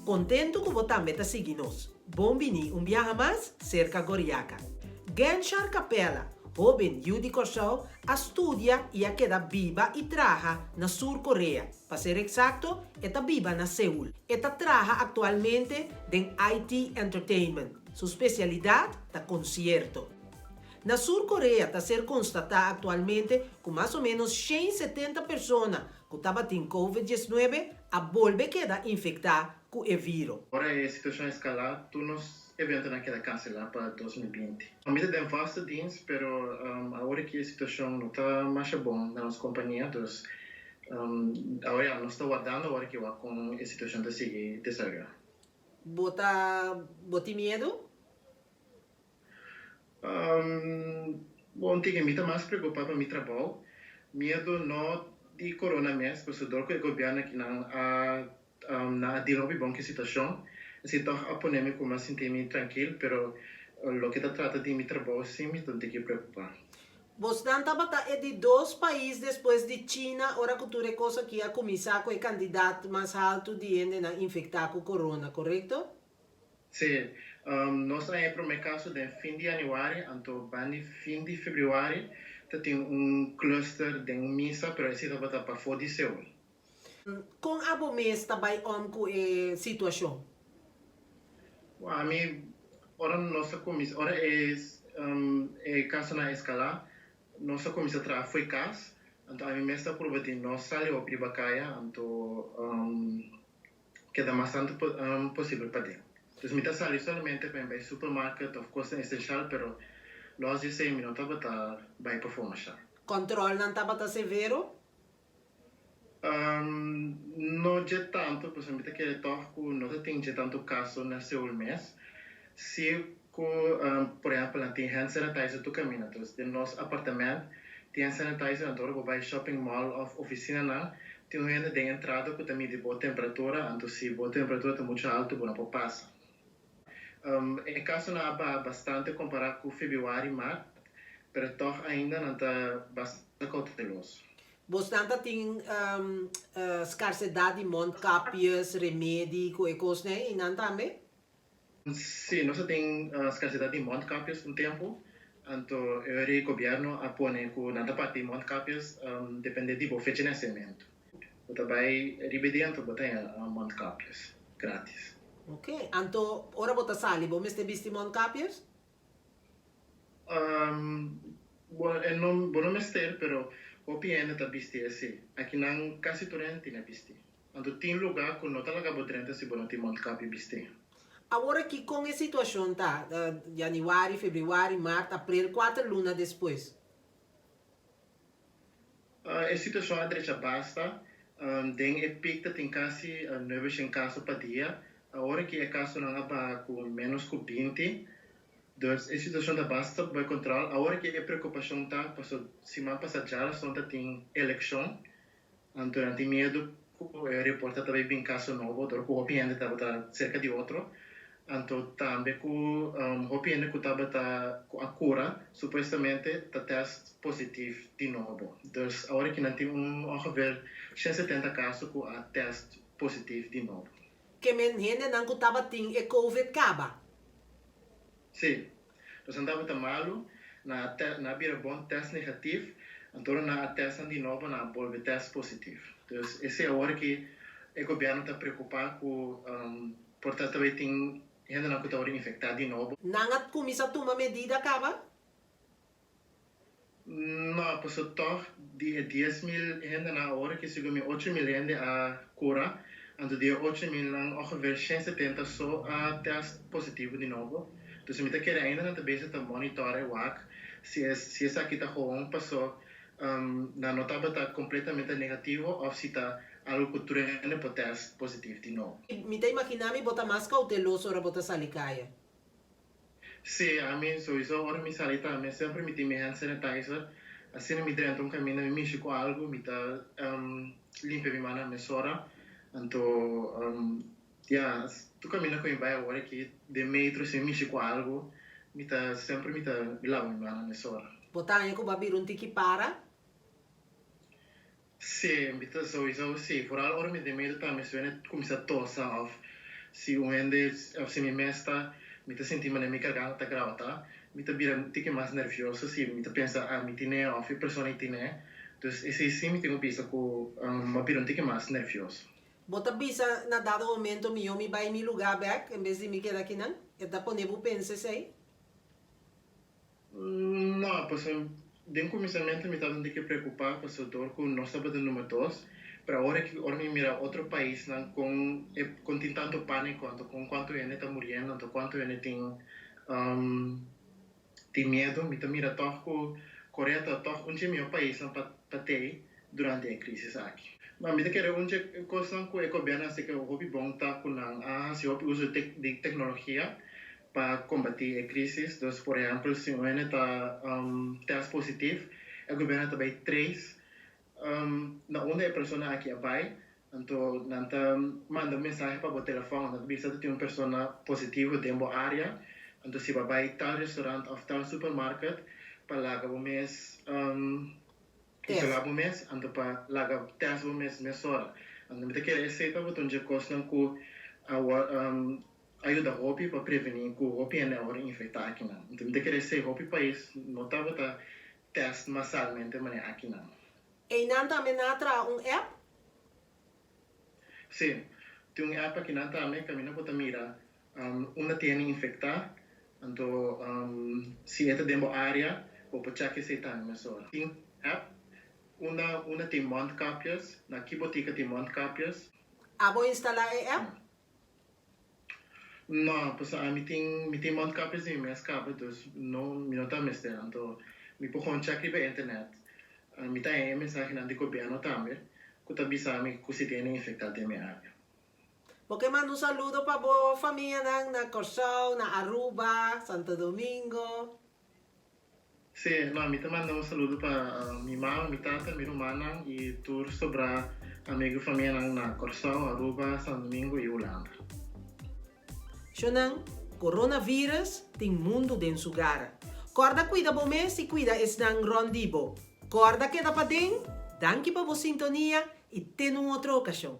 Kontentu ku bo tambe ta sigui nos. Bon bini un biaha mas serka Goriaka. Genshar Capella, hóben yu di Kòrsou, a studia i a keda biba i traha na Sur Korea. Pa ser eksakto, e ta biba na Seul. E ta traha aktualmente den IT Entertainment. Su spesialidat ta konsierto. Na Sur Korea ta ser konstatá aktualmente ku mas o ménos 170 persona ku tabatin Covid 19 a bolbe keda infektá ku e viro. Ora e situashon eskalá, tur nos eventonan a keda kanselá pa 2020. Mi ta den vaste dienst, pero awor aki e situashon no ta masha bon na nos kompania, dus awor ya nos ta wardando awor aki wak kon e situashon ta sigui desaroyá. Bo ta bo tin miedu? Bon tin, mi ta mas preokupá pa mi trabou. Miedu no di corona mes, pasobra dor ku e gobièrnu akinan a nan a deal hopi bon ku e situashon, esei tòg a pone mi ku mi a sinti mi trankil, pero loke ta trata di mi trabou sí mi ta un tiki preokupá. Bosnan tabata e di dos pais despues di China ora ku tur e kos aki a kuminsá ku e kantidat mas haltu di hendenan infektá ku corona, korekto? Sí, nos a haña e promé kaso den fin di yanüari, anto bandi fin di febrüari ta tin un cluster den un misa, pero esei tabata pafó di Seul. Kon abo mes ta bai om ku e situashon? Bo, ami ora nos a kuminsá, ora e e kasonan a eskalá, nos a kuminsá traha fo'i kas, anto ami mes ta purba di no sali hopi riba kaya, anto keda mas tantu posibel paden. Dus mi ta sali solamente pa mi bai supermarket of kosnan esenshal pero los di esei mi no tabata bai pafó masha. Kòntròlnan tabata severo? No dje tantu pasobra mi ta kere tòg ku no ta tin dje tantu kaso na Seul mes. Si ku por ehèmpel nan tin hand sanitizer tur kaminda. Dus den nos apartement tin hand sanitizer anto ora bo bai shopping mall òf ofisinanan tin un hende den entrada ku ta midi bo temperatura anto si bo temperatura ta muchu altu bo no por pasa. E kasonan a baha bastante kompará ku febrüari, mart, pero tòg ainda nan ta bastante kouteloso. Bosnan ta tin skarsedat di mondkapjes, remedi ku e kosnan ei nan tambe? Sí, nos a tin skarsedat di mondkapjes un tempu, anto e ora ei gobièrnu a pone ku nan ta parti mondkapjes dependé di bo fecha di nasementu. Bo ta bai riba e dia anto bo ta haña mondkapjes gratis. Oké, anto ora bo ta sali bo mester bisti mondkapjes? Bo e no bo no mester pero hopi hende ta bisti esei. Akinan kasi tur hende tin a bisti. Anto tin lugá ku no ta laga bo drenta si bo no tin mondkapje bistí. Awor aki kon e situashon ta, yanüari, febrüari, mart, aprel, kuater luna despues? E situashon a drecha basta. Den e pik ta tin kasi nuebeshen kaso pa dia. Awor aki e kasonan a baha ku ménos ku 20. Dus e situashon ta basta bai kontròl. Awor aki e preokupashon ta pasobra siman pasá djarason ta tin elekshon. Anto nan tin miedu ku e reporta ta bai bin kaso nobo dor ku hopi hende tabata serka di otro. Anto tambe ku hopi hende ku tabata ku a kura supuestamente ta test positif di nobo. Dus awor aki nan tin un ongeveer 170 kaso ku a test positif di nobo. Ke men hendenan ku tabatin e covid kaba? Sí. Nos nan tabata malu, nan a te, nan a bira bon test negatif, anto ora nan a test nan di nobo nan a bolbe test positif. Dus esei awor ki e gobierno ta preocupa cu por ta tabata tin hendenan cu ta worde infecta di nobo. Nan a cuminsa tuma medida caba? No, pasobra tog di e 10,000 hendenan awor ki segun mi 8000 hende a kura, anto di e 8000 nan ongeveer 170 so a test positivo di nobo. Dus mi ta kere ainda nan ta bezig ta monitor e wak si e si esaki ta gewoon paso nan no tabata completamente negativo of si ta algo ku tur hende por test positivo di nobo. Mi ta imagina mi bo ta mas cauteloso ora bo ta sali caya. Sí, ami souiso ora mi sali tambe semper mi tin mi hand sanitizer. Asina mi drenta un caminda mi mishi cu algo mi ta limpia mi mannan mesora. Anto ya tur caminda cu mi bay awor aki den metro si mi mishi cu algo mi ta semper mi ta laba mi mannan mesora. Bo ta haña cu bo a bira un tiki para? Sí, mi ta souiso sí. Vooral ora mi den metro tambe suena cuminsa tosa of. Si un hende òf si mi mes ta, mi ta sinti manera mi garganta ta grauta, mi ta bira un tiki mas nervioso si mi ta pensa ah mi tine òf e persona ei tine. Dus esei si mi tin ku bisa ku mi a bira un tiki mas nervioso. Bo ta bisa na dado momento mihó mi bai mi lugá bèk en bes di mi keda akinan? E ta pone bo pensa esei? No, pasobra den kuminsamentu mi tabata un tiki preokupá pasobra dor ku nos tabata number dos, pero awor aki ora mi mira otro paisnan kon e kon tin tantu pániko anto kon kuantu hende ta muriendo anto kuantu hende tin tin miedu mi ta mira tòg ku Korea ta tòg un dje mihó paisnan pa pa tei durante e krísis aki. Ma mi ta kere un dje kosnan ku e gobièrnu a hasi ku hopi bon ta ku nan a hasi hopi uso di teknologia pa kombatí e krísis. Dus por ehèmpel si un hende ta tèst positif e gobièrnu ta bai trace na unda e persona aki a bai, anto nan ta manda un mensahe pa bo telefòn, nan ta bisa ta tin un persona positivo den bo área, anto si bo a bai tal restaurant òf tal supermarket pa laga bo mes Isolá bo mes, anto pa laga tèst bo mes mesora. Anto mi ta kere esei tabata un dje kosnan ku a a yuda hopi pa prevení ku hopi hende a wòrdu infektá akinan. Anto mi ta kere esei hopi pais no tabata tèst masalmente manera akinan. Einan tambe nan a traha un app? Sí, tin un app akinan tambe kaminda bo ta mira unda tin hende infektá, anto si e ta den bo área bo por chèk esei tambe mesora. Tin app unda unda tin mondkapjes, na ki botika tin mondkapjes. Abo instalá e app? No, pasobra ami tin mi tin mondkapjes di mi mes kaba, dus no mi no ta mester. Anto mi por gewoon chèk riba internet. Mi ta haña e mensahenan di gobièrnu tambe ku ta bisa mi ku si tin hende infektá den mi área. Bo ke manda un saludo pa bo famianan na Kòrsou, na Aruba, Santo Domingo? Sí, no, mi ta manda un saludo pa mi mama, mi tata, mi rumannan i tur sobrá amigu i famianan na Kòrsou, Aruba, Santo Domingo i Hulanda. Shonnan, Coronavirus tin mundu den su gara. Kòrda kuida bo mes i kuida esnan rònt di bo. Kòrda keda paden, danki pa bo sintonia i te na un otro okashon.